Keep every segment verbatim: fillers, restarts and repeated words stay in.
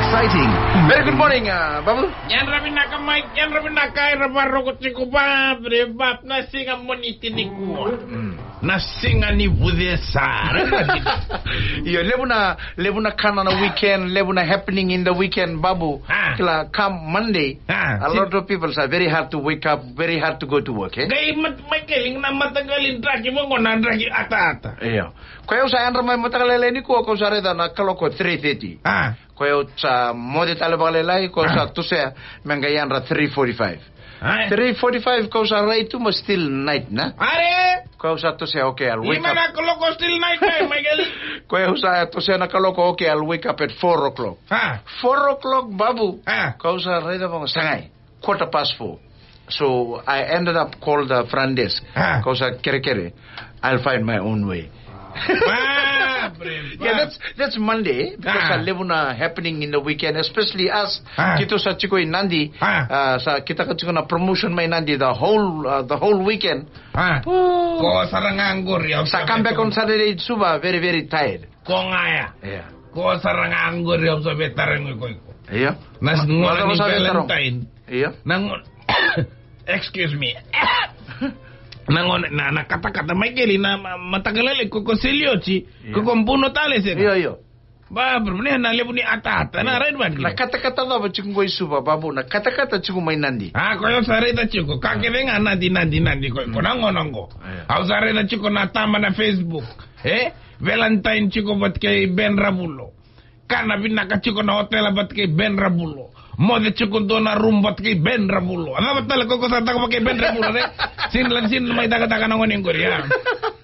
Exciting. Very good morning, uh, Babu. Yadra vinaka mai, yadra vinaka, era vakarorogo tiko, ba, bre, ba, na siga Moniti nikua. Na siga ni vucesa. Io, levu na, levu na kana na weekend, levu na happening in the weekend, Babu. Ah. Kila, come Monday, ah, a lot of people are very hard to wake up, very hard to go to work, eh? Qai mat-, mai keli na mataqali draki, mo qo na draki ataata. Io. Koya au sa yadra mai mataka lailai nikua, kau sa raica na kaloko three thirty. Ah. Koya au sa moce tale vakalailai, koya au sa tosea me qai yadra three forty-five. Ai. Three forty-five, kau sa rai tu ma still night, na? Are! Koya au sa tosea, okay, I'll wake up. Ima na kaloko still night time, Michael. Koya au sa tosea na kaloko, okay, I'll wake up at four o'clock. Ah. Four o'clock, Babu. Ah. Kau sa raica vaqo, sa qai quarter past four. So I ended up call the front desk. Ah. Kau sa kerekere, I'll find my own way. Ba, bre, ba. Yeah, that's, that's Monday, because, ah, sa levu na happening in the weekend, especially us. Ah. Keitou sa tiko i Nadi. Ah. Ah, sa kitaka tiko na promotion mai Nadi the whole, uh, the whole weekend. Ah. Ooh. Ko sara ga qori, au sa come back on Saturday, Suva, very, very tired. Ko ga ya. Yeah. Ko sara ga qori, au sa via tarogi koya. Io. Na, ma-, gauna ni Valentine. Io. Na gauna, excuse me. Na gauna, na, na katakata, Michael, na ma-, mataka lailai, ko, ko seli oti, io, ko, ko buno tale sega. Io, io. Ba, bro, ni na levu ni ataata, na, io, right, right. Na katakata cava tiko qo i Suva, Babu, na katakata tiko mai Nadi. Ah, koya au sa raica tiko, ka kece ga Nadi, Nadi, Nadi, ko, ko na gauna qo. Io. Au sa raica tiko na taba na Facebook. Eh? Valentine tiko vata kei Ben Ravulo. Kana vinaka tiko na otela vata kei Ben Ravulo. Moce tiko dua na room vata kei Ben Ravulo. A cava tale ko ko sa taka vata kei Ben Ravulo, re? Sini la, sini mai takataka na gone qori, ya.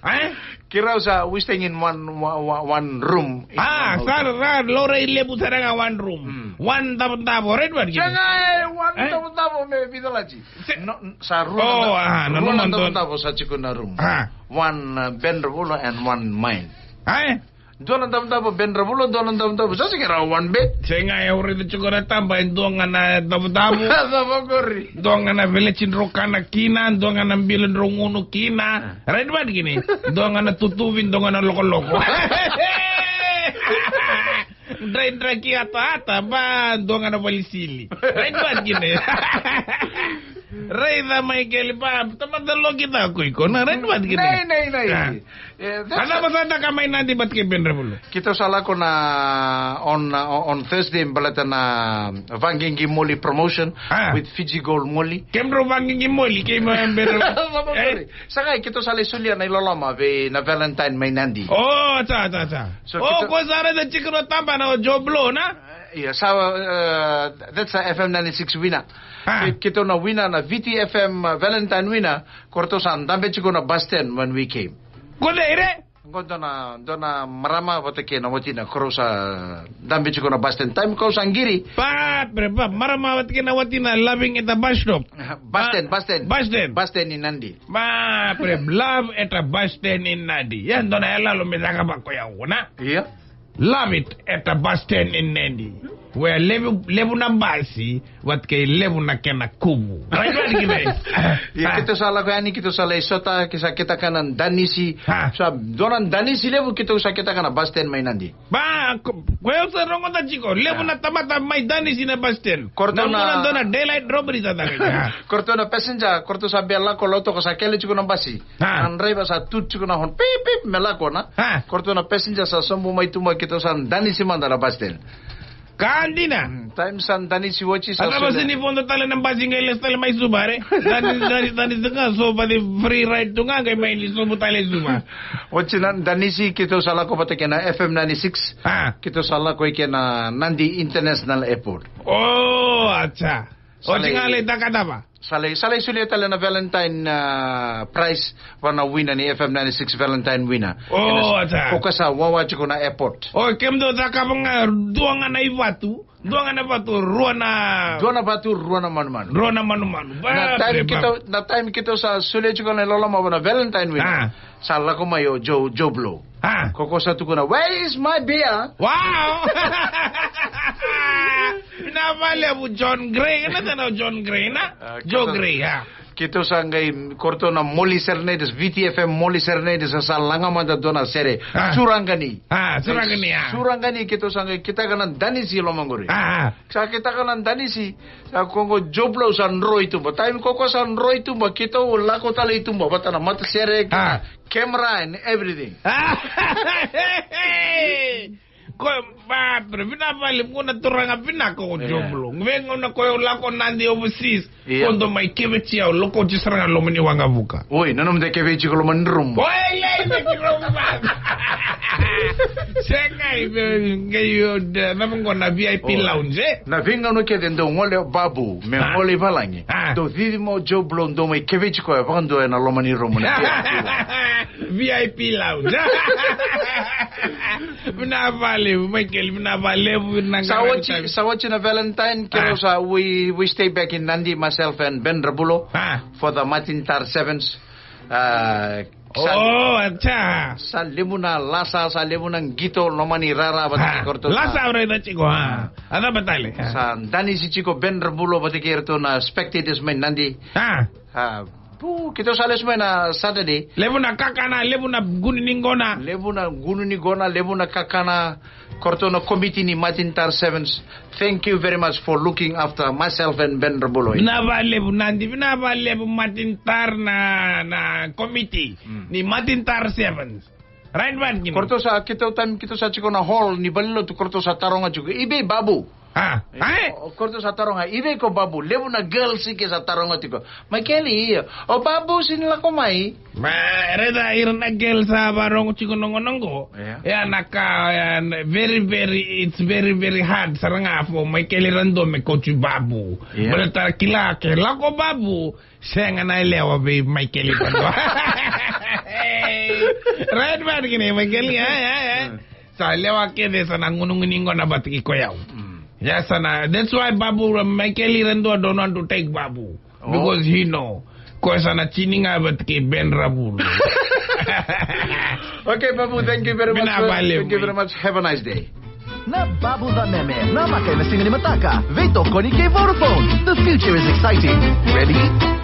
Eh? Keirau sa, we staying in one, one, one room. Ah, sa, sa, laurai levu sara ga one room. Mm. One davodavo, right, one. Sega, eh, one davodavo me vica lati. Se- No, n-, sa rua na, oh, ah, na rua na davodavo sa tiko na room. Ah. One, uh, Ben Ravulo and one mine. Ai? Dua na davodavo Ben Ravulo, dua na davodavo. Sa sega ni rawa one bed. Sega, e au raica tiko na taba, e dua ga na davodavo. Cava qori? Dua ga na veleti drau kana kina, dua ga na bilo drau gunu kina. Ah. Right, vata kina. Dua ga na tutuvi, dua ga na lokoloko. Drai draki ataata, ba, dua ga na valisili. Right, vata kina. Raica, Michael, ba, tamata loki ta ko iko, na, right, vata kina. Nei, nei, nei. Ah. Eh, that's a- Ana vata taka mai Nadi vata kei Ben Ravulo. Keitou sa lako na on, uh, on Thursday, baleta na Vaqiqi Moli promotion, ah, with Fiji Gold Moli. Kemudrau vaqiqi moli, keimami Ben Ravulo. Sa qai, keitou sa lai solia na iloloma vei na Valentine mai Nadi. Oh, acha, acha, acha. So, oh, keitou- ko sa raica tiko na tabana o Joe Blow, na? Eh, io, sa, uh, that's a F M ninety-six winner. Ah. Ke-, keitou na winner na V T F M, uh, Valentine winner, ko ratou sa dabe tiko na bus stand when we came. Ko cei re? Qo dua na, dua na marama vata kei na watina, ko rau sa dabe tiko na bus stand. Time kau sa qiri. Ba, bre, ba, marama vata kei na watina, loving at the bus stop. Bus stand, bus stand. Bus stand. Bus stand i Nadi. Ba, bre, love at a bus stand in Nadi. Ya, dua na yaloyalo me caka vaka ya, na? Io. Love it at a bus stand in Nadi. Where levu, levu na basi, vata kei levu na kena kuvu. Right, right, right. Ia, keitou sa lako yani, keitou sa lai sota, keitou sa kitaka na danisi. Ha. Sa dua na danisi levu keitou sa kitaka na bus stand mai Nadi. Ba, ko, ko au sa rogoca tiko, levu na tamata mai danisi na bus stand. Ko ratou na, na dua na daylight robbery sa caka. Ko ratou na passenger, ko ratou sa bera lako, lako toka, sa kele tiko na basi. Ha. Na draiva sa tu tiko na hon, pip, pip, me lako na. Ha. Ko ratou na passenger sa sobu mai tu mai, keitou sa danisi mada na bus stand. Ka dina. Mm, time sa danisi oti sa. Ana solia. Basi ni vodo tale na basi qai lesu tale mai Suva, re? Dani, dani, dani tu ga, so vati free ride tu ga, qai mai ni sobu tale Suva. Oti na danisi, keitou sa lako vata kei na F M ninety-six. Ah. Keitou sa lako i kei na Nadi International Airport. Oh, acha. Oti ga lai takataka. Sa lai, sa lai solia tale na Valentine, ah, prize vua na winner ni F M ninety-six Valentine winner. Oh, acha. Ko ka sa wawa tiko na airport. Oh, kemudou cakava ga, dua ga na ivatu, dua ga na vatu, rua na. Dua na vatu, rua na manumanu. Rua na manumanu. Ba, na time keitou, na time keitou sa solia tiko na iloloma vua na Valentine winner. Ah. Sa lako mai o Joe, Joe Blow. Ah. Ko ko sa tukuna, "Where is my beer?" Wow! Na vale o John Gray, na tana o John Gray, na? Ah, Joe Gray, ah. Keitou sa qai, keitou na Moli Serenaders, V T F M Moli Serenaders, sa, sa laga mada dua na sere. Ah. Suragani. Ah, suragani, ah. Suragani, keitou sa qai kitaka na danisi loma qori. Ah, ah. Sa kitaka na danisi, sa ko qo Joe Blow sa dro i tuba. Taimi ko koya sa dro i tuba, keitou lako tale i tuba vata na matasere, ah, camera and everything. Ah. Ko, ba, bre, vinaka vakalevu, gauna turaga vinaka ko Joe Blow. Vei gauna ko au lako Nadi overseas. Ia. Ko dou mai keveti au, lako oti sara ga loma ni waqavuka. Oi, na nomu de keveti ko loma ni rumu. Oi, lai, na ki rumu ba. Sega, i be, qai o, de, na vango na V I P lounge, eh? Na veigauna kece dou gole o Babu me gole i valagi. Ah. Dou cici mai o Joe Blow, dou mai keveti koya vakadua ena loma ni rumu na V I P lounge. V I P lounge. Vinaka vakalevu, Michael, vinaka vakalevu, vinaka. Sa oti, sa oti na Valentine, keirau sa, we, we stay back in Nadi, myself and Ben Rabulo, ah, for the Martin Tar Sevens. Ah, sa, oh, acha. Sa levu na lasa, sa levu na qito, loma ni rara vata kei keitou. Lasa, au raica tiko, ah. A cava tale? Ah. Sa danisi tiko Ben Rabulo vata kei iratou na spectators mai Nadi. Ah. Ah, pu, keitou sa lesu mai na Saturday. Levu na kakana, levu na gunu ni qona. Levu na gunu ni qona, levu na kakana. Keitou na komiti ni Martin Tar Sevens. Thank you very much for looking after myself and Ben Rabulo. Vinaka vakalevu Nadi, vinaka vakalevu Martin Tar na, na komiti, mm, ni Martin Tar Sevens. Right, man, kini. Keitou sa, keitou taimi, keitou sa tiko na hall ni valenilotu, keitou sa taroga tiko. I vei Babu? Ah, eh? O, keitou sa taroga, i vei ko Babu? Levu na girls ke sa taroga tiko. Michael, io. O Babu sega ni lako mai? Ma, raica ira na girls sa varogo tiko noqo noqo. Yeah. Ia na ka, ia na, very, very, it's very, very hard sara ga for Michael Radua me kauti Babu. Yeah. Baleta kila ke lako Babu, sega na yalewa vei Michael Radua. Right, man, kina Michael, ia, ia, ia. Mm. Sa yalewa kece sa na gunu ni qona vata kei koya. Mm. Ia sa na, that's why Babu, Michael Radua don't want to take Babu. Oh. Because he know. Koya sa na tini ga vata kei Ben Rabulo. Okay, Babu, thank you very much. Vinaka vakalevu. Thank you very much. Have a nice day. Na Babu Vameme, na maka ena siga ni mataka. Veitokoni kei Vodafone. The future is exciting. Ready?